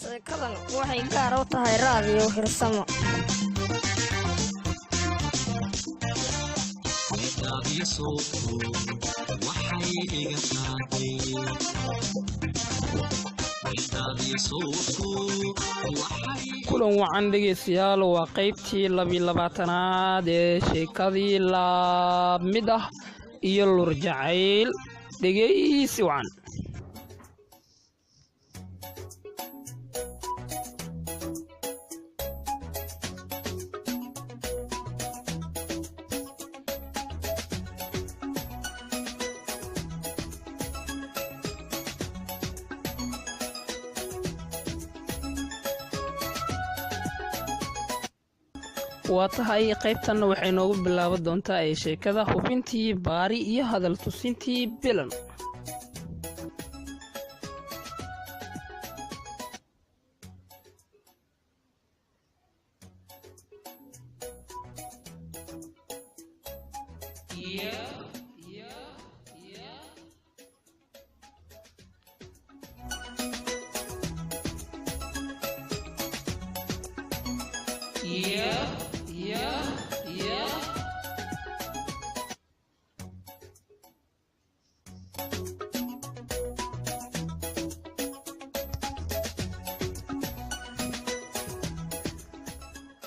Sheekadan waxay gaar u tahay Raadiyo Hirsamo. Kulan wacan dhegeystayaal, waa qaybtii 22aad ee sheekadii Laabmid ah iyo Lur Jacayl. Dhegeysi wacan. Waa tahay, qaybtanna waxay noogu bilaaban doontaa ee sheekada hubintii Baari iyo hadal tusintii Bilan.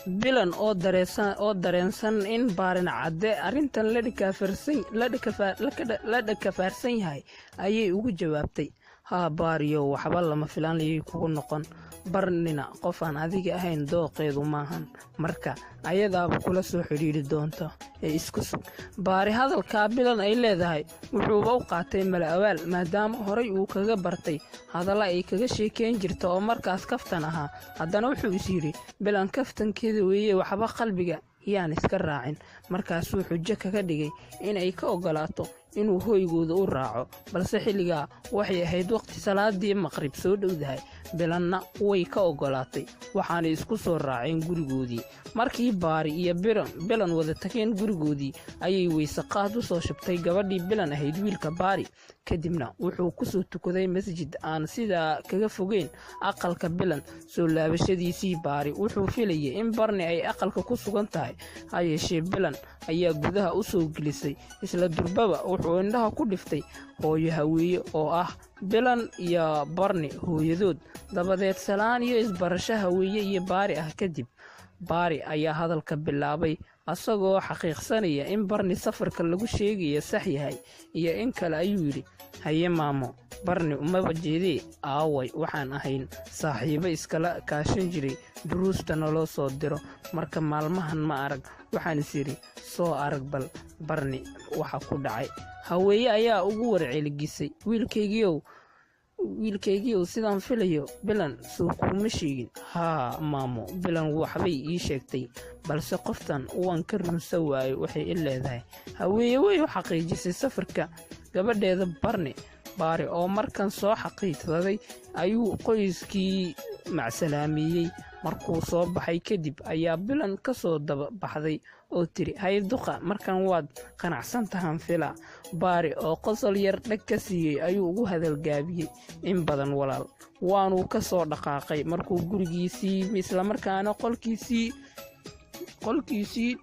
Bilan oo dareensan in Baarin Cadde arrintan la dhakafaarsan yahay ayay ugu jawaabtay: "Haa Baariyo, waxba lama filaan ayay kugu noqon. Barnina qof aan adiga ahayn dooqeedu maahan, marka ayadaaba kula soo xidhiidhi doonta ee isku sug." Baari hadalkaa Bilan ay leedahay wuxuuba u qaatay mala awaal, maadaama horay uu kaga bartay hadalla ay kaga sheekeyn jirta oo markaas kaftan ahaa. Haddana wuxuu is yidhi, Bilan kaftankeeda weeye, waxba qalbiga yaan iska raacin. Markaasuu xujo kaga dhigay in ay ka ogolaato inuu hoygooda u raaco, balse xilligaa waxay ahayd waqti salaadii maqrib soo dhowdahay. Bilanna way ka ogolaatay, waxaanay isku soo raaceen gurigoodii. Markii Baari iyo Bilan wada tageen gurigoodii ayay weyse qaad u soo shubtay gabadhii Bilan ahayd wiilka Baari. Kadibna wuxuu kusoo tukaday masjid aan sidaa kaga fogeyn aqalka Bilan. Soo laabashadiisii Baari wuxuu filayay in Barni ay aqalka ku sugan tahay, ha yeeshee Bilan ayaa gudaha u soo gelisay. Isla durbaba wuxuu indhaha ku dhiftay hooyo Haweeye oo ah Bilan iyo Barni hooyadood. Dabadeed salaan iyo isbarasho Haweeye iyo Baari ah kadib, Baari ayaa hadalka bilaabay asagoo xaqiiqsanaya in Barni safarka lagu sheegaya sax yahay iyo in kale. Ayuu yidhi: "Haye maamo, Barni umaba jeedee, aaway? Waxaan ahayn saaxiibo iskala kaashan jiray duruusta naloo soo diro, marka maalmahan ma arag, waxaan is yidhi soo arag bal Barni waxa ku dhacay." Haweeye ayaa ugu warceligisay: "Wiilkaygiiow, wiilkaygiiow, sidaan filayo Bilan soo kuuma sheegin?" "Haa maamo, Bilan waxbay ii sheegtay, balse qoftan waan ka runsa waayo waxay i leedahay." Haweeye way u xaqiijisay safarka gabadheeda Barni. Baari oo markan soo xaqiidsaday ayuu qoyskii macsalaameeyey. Markuu soo baxay kadib ayaa Bilan ka soo daba baxday oo tiri: "Hay duqa, markan waad qanacsan tahan fila." Baari oo qosol yar dhag ka siiyey ayuu ugu hadalgaabiyey: "In badan walaal." Waanuu ka soo dhaqaaqay. Markuu gurigiisii islamarkaana qolkiisii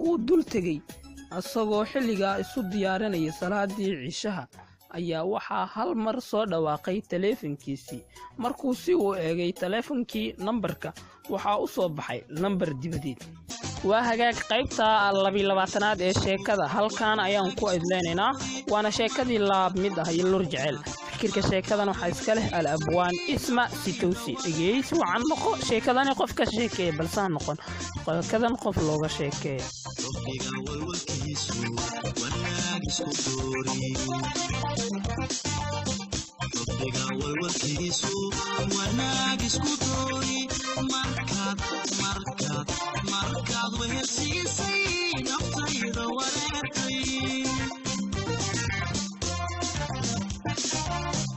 uu dul tegey isagoo xilligaa isu diyaarinaya salaadii cishaha ayaa waxaa hal mar soo dhawaaqay taleefankiisii. Markuu si uu eegay taleefankii nambarka, waxaa u soo baxay lambar dibadeed. Waa hagaag, qaybta 22aad ee sheekada halkan ayaan ku idleynaynaa, waana sheekadii Laab mid ah iyo Lur Jecel. Fikirka sheekadan waxaa iska leh al abwaan Isma Sitowsi. Dhegeysi wacan. Noqo sheekadani qof ka sheekeeya, balse ha noqon sheekadan qof looga sheekeeya. Rabbiga walwalkiisu wanaag isku doori, Rabbiga walwalkiisu wanaag isku doori. Markaad markaad markaad wehelsiisay naftayda wareertay,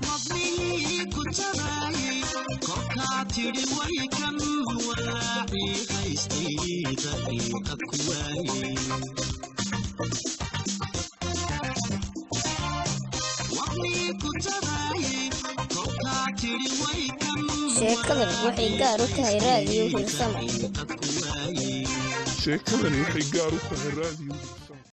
wadnihii ku tabaayay korkaa tidhi way kan walaacii haystay daqiiqad ku waayey. Wadnii ku tabaayay korkaa. tidhi way kan. Sheekadan waxay gaar u tahay Raadiyo Hirsamo. Daqiiqad ku waayey. Sheekadani waxay gaar u tahay Raadiyo.